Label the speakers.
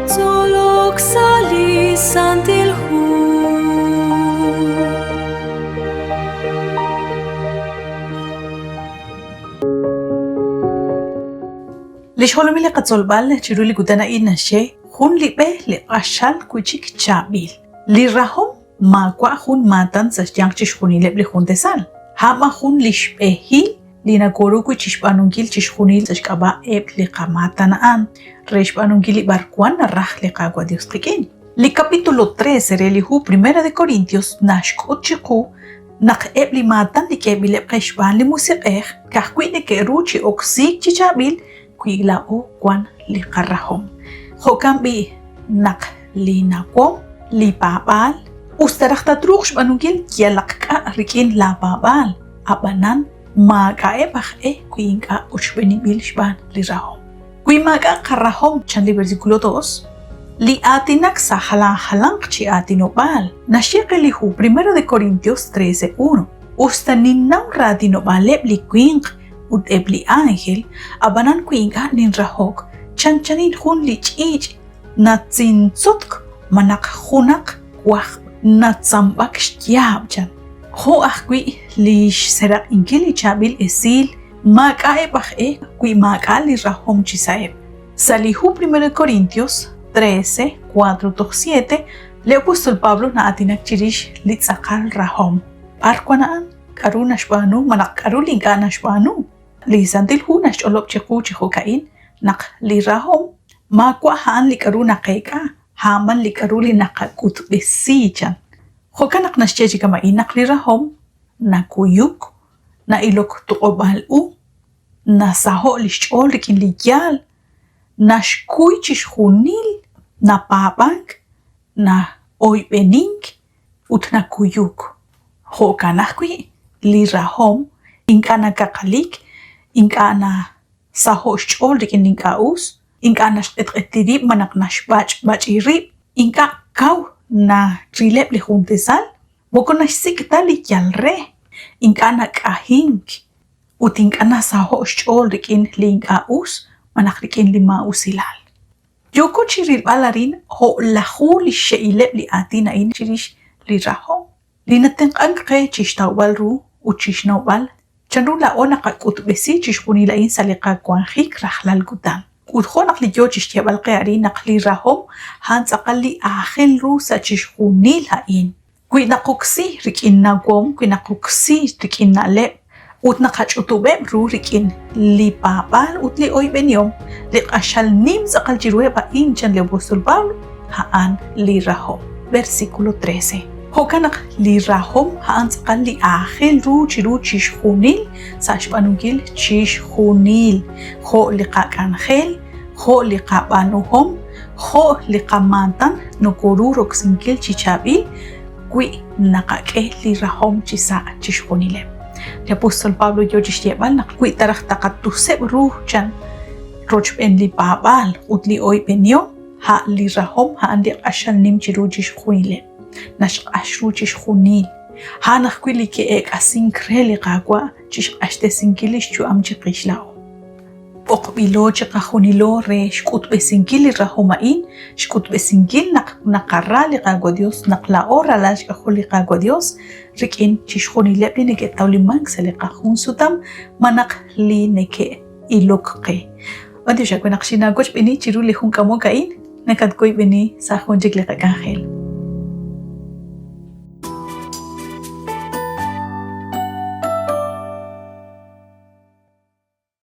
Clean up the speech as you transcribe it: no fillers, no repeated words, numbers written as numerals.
Speaker 1: Tzolok sa' li Santil Hu.
Speaker 2: Li xjolomil li qatzolb'al chiru li kutan a'in naxye jun li b'e li q'axal wi' chik chaab'il. Li rahom maawa' jun maatan sa' xyanq chixjunileb' li juntesal, a'an b'an jun li xb'ehil li nokoru wi' chixb'aanunkil chixjunil sa' xk'ab'a' eb' li qamaatan a'an re xb'aanunkil li b'arwan naraj li Qaawa' Dios qik'in. Li capítulo 13 re li hu Primera de Corintios naxk'ut chiqu naq eb' li maatan li k'eeb'ileb' qe xb'aan li Musiq'ej ka'ajwi' neke'ru chi oksiik chi chaab'il wi laa'o wan li qarahom. Jo'kan b'i' naq li nawom, li paab'aal, us ta raj tatruuq xb'aanunkil yalaq k'a' rik'in laa paab'aal, ab'anan maak'a'eb' aj e wi ink'a' ochb'eninb'il xb'aan li rahom. Wi maak'a' qarahom, chan li versículo 2, li aatinak sa' jalan jalanq chi aatinob'aal, naxye qe li hu Primero de Corintios 13:1, Us ta ninnaw raatinob'aaleb' li winq ut eb' li ánjel, ab'anan wi ink'a' ninrahok, chanchanin jun li ch'iich' natzintzotk malaj junaq wajb' natzamb'ak xyaab', chan. Jo' ajwi' li xseeraq'inkil li chaab'il esil maak'a'eb' aj e wi maak'a' li rahom chi sa'eb'. Sa' li hu 1 Corintios 13, 4 toj 7, li apóstol Pablo na'aatinak chirix li tz'aqal rahom. B'ar wan a'an? K'aru naxb'aanu malaj k'aru li ink'a' naxb'aanu? Li Santil Hu naxch'olob' chiqu chi jo'ka'in naq li rahom maawa' a'an li k'aru naqeek'a, a'an b'an li k'aru li naqak'utb'esi, chan. Jo'kan naq naxye chi kama'in naq li rahom nakuyuk, na'ilok toq'ob'aal u, nasaho' li xch'ool rik'in li yaal, naxkuy chixjunil, napaab'ank, na'oyb'enink ut nakuyuk. Jo'kan ajwi', li rahom ink'a' nakaqalik, ink'a' nasaho' xch'ool rik'in li ink'a' us, ink'a' naxq'etq'eti rib' malaj naxb'ach'b'ach'i rib', ink'a' kaw narileb' li juntesal, moko naxsik' ta li yal re, ink'a' nak'ahink ut ink'a' nasaho' xch'ool rik'in li ink'a' us malaj rik'in li maa'usilal. Yooko chi rilb'al arin o'laju li xxe'ileb' li aatin a'in chirix li rahom, li natenq'ank qe chi xtawb'al ru ut chi xnawb'al chanru laa'o naqak'utb'esi chixjunil a'in sa' li qawanjik rajlal kutan. Ut jo' naq li yoo chi xyeeb'al qe arin naq li rahom a'an tz'aqal li aajel ru sa' chixjunil a'in. Wi naqoksi rik'in nawom, wi naqoksi rik'in na'leb' ut naqach'utub'eb' ru rik'in li paab'aal ut li oyb'enihom, li q'axal nim tz'aqal chiruheb' a'in, chan li apóstol Pablo, a'an li rahom. Versículo 13. Jo'kan naq li rahom a'an tz'aqal li aajel ru chiru chixjunil sa' xb'aanunkil chixjunil, jo' li qak'anjel, jo' li qab'aanuhom, jo' li qamaatan nokoru roksinkil chi chaab'il wi naqak'e li rahom chi sa' chixjunileb'. Li apóstol Pablo yoo chixyeeb'al naq wi ta raj taqatuseb' ru chan rochb'een li paab'aal ut li oyb'enihom, a' li rahom a'an li q'axal nim chiru chixjunileb', naxq'ax ru chixjunil. A'an ajwi' li ki'eek'asink re li Qaawa' chixq'axtesinkil lix yu'am chiqix laa'o. B'oqb'ilo chiqajunilo re xk'utb'esinkil li rahom a'in, xk'utb'esinkil naq naqara li Qaawa' Dios, naq laa'o ralal xk'ajol li Qaawa' Dios rik'in chixjunileb' li neke'tawlimank sa' li qajun sutam malaj li neke'ilok qe. B'antiox aawe naq xinaawochb'eeni chiru li jun k'amok a'in, nakatwoyb'eni sa' jun chik li qak'anjel.